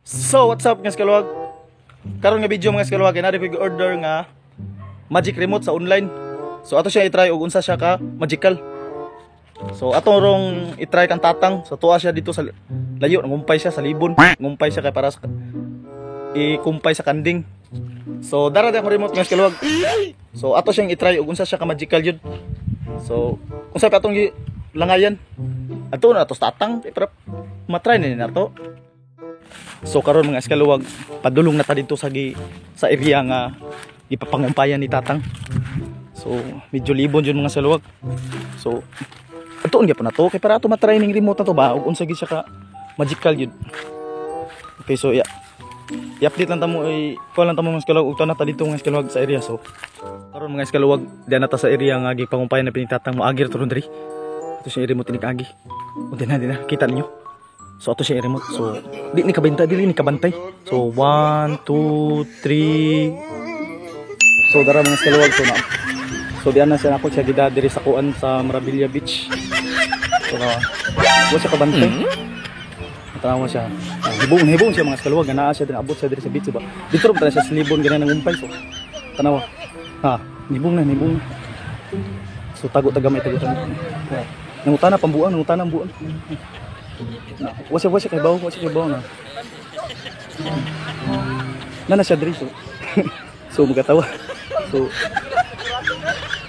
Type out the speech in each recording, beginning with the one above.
So, what's up, mga skaluwag? Karon nga video, mga skaluwag, kay naa ko order nga magic remote sa online. So ato siya i-try og unsa siya ka magical. So ato rong i-try kang Tatang. So tuwa siya dito sa layo, ngumpay siya sa libon. Ngumpay siya kay para sa ikumpay sa kanding. So dara di akong remote, mga skaluwag. So ato siyang i-try og unsa siya ka magical yun. So unsa pa atong langayan? Ato na ato sa Tatang kay para matry na ni nato. So karon, mga eskaluwag, padulong na ta dito sa area nga gipapangumpayan ni Tatang. So medyo libon jud, mga eskaluwag. So atuon gyapon na to kay para ato matry ning remote na to ba ug unsa gid siya ka magical yun. Okay, so yeah. I-update lang ta mo, i kuha lang ta mo, mga eskaluwag, ug na ta dito, mga eskaluwag, sa area. So karon, mga eskaluwag, diyan na ta sa area nga gipangumpayan na pinitatang mo agir turon diri. Ato siya i-remote ni kaagi. O di na kita ninyo. So ato siya i-remote. So di ni kabenta, dili ni kabantay. So 1 2 3. So dara, mga eskaluwag, so na. So diyan na siya nako siya gida diri sa kuan sa Maravilla Beach. So wa siya kabantay. Tanawa siya. Ah, hibong hibong siya, mga eskaluwag, naa siya diri, abot siya diri sa beach ba. Dito ra siya sa libon ganyan nang umpay, so. Tanawa. Ha, nibong na, nibong na. So tago tagamay, tago tagamay. Yeah. Nangutana pambuang, nangutana ang buang. Na, wa siya kay bawo, wa siya kay bawo na. Na na siya diri, so. So magatawa.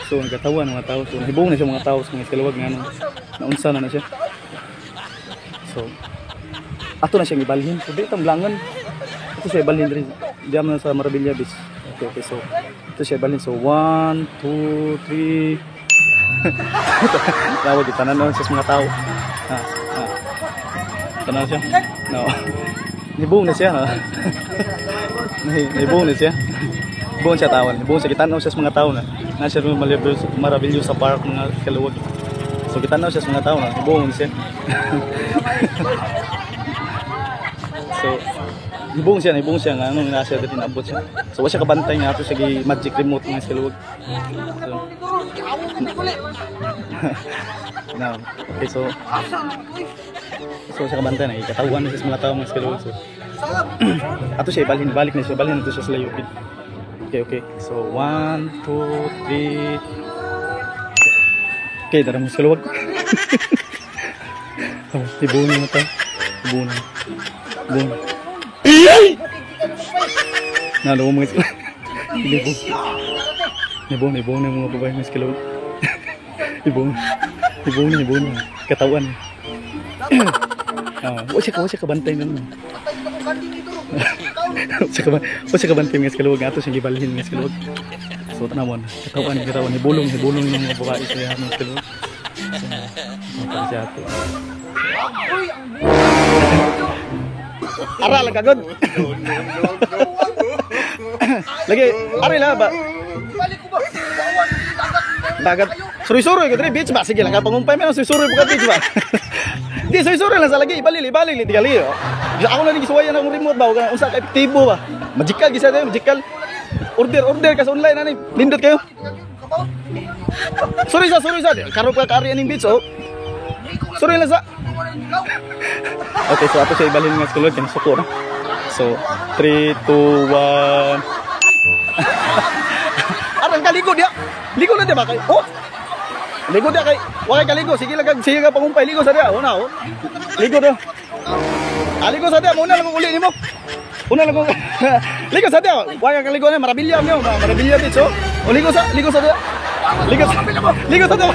So nagatawa ng mga tao. So nahibong na siya mga tao sa mga eskaluwag nga ano. Naunsa na na siya. So ato na siyang ibalhin. So di tang blangan. Ato siya ibalhin diri. Diyan na sa Maravilla Beach. Okay, so ito siya ibalhin. So 1 2 3. Tawag itanan siya sa mga tao. Ha, ha. Tanaw siya. No. Nibong na siya, no. Nibong na siya. Nibong siya tawan. Nibong siya kitanaw siya sa mga tao na. Na siya Maravillosa Park, mga kaluwag. So kitanaw siya sa mga tao na. Nibong na siya. So nibong siya nga ano na siya diri naabot siya. So wa siya kabantay nga ato siya gi magic remote, mga kaluwag. So no. Okay, so siya kabantay na ikatawan na siya sa mga tao, mga kaluwag. So ato siya ibalhin, balik na siya, balhin nato siya sa layo. Okay. So 1 2 3. Okay, dara, mga kaluwag. Oh, ibon na ta. Ibon. Ibon. Nalo mga ibon. Ibon, ibon na mga babae, mga kaluwag. Ibon. Ibon na, ibon na. Katawan. Ah, wa siya kabantay na. Wa siya kabantay, mga kaluwag, ato siyang gibalhin, mga kaluwag. So tanawon, katawan, katawan, hibulong, hibulong ng mga babae siya, mga kaluwag. So, so siya ato. Ara lang kagod. Lagi, ari la ba? Dagat. Suroy-suroy ko diri beach ba? Sige lang ka pangumpay man suroy-suroy buka beach ba. Di suroy-suroy lang sa lagi, ibalil, ibalil tingali. Oh. Ako na gisuwayan akong remote ba, ug unsa ka epektibo ba? Magical gisa tayo, magical. Order, order ka sa online ani. Nindot kayo. Sorry sa, sorry sa. Karon pa kaari aning beach oh. Sorry lang sa. Okay, so ato siya ibalhin nga sa kulod kay suko na. So 3 2 1. Aran ka ligo dia. Ligo na dia ba kay? Oh. Ligo dia kay. Wa kay kaligo. Sige lang kag sige ka pangumpay ligo sa dia. Una oh. Ligo dia. Ah, ligo sa dia muna lang kung uli nimo. Una lang kung ligo sa dia. Wa kay kaligo na Maravilla niyo, Maravilla Beach oh. O ligo sa dia. Ligo sa dia.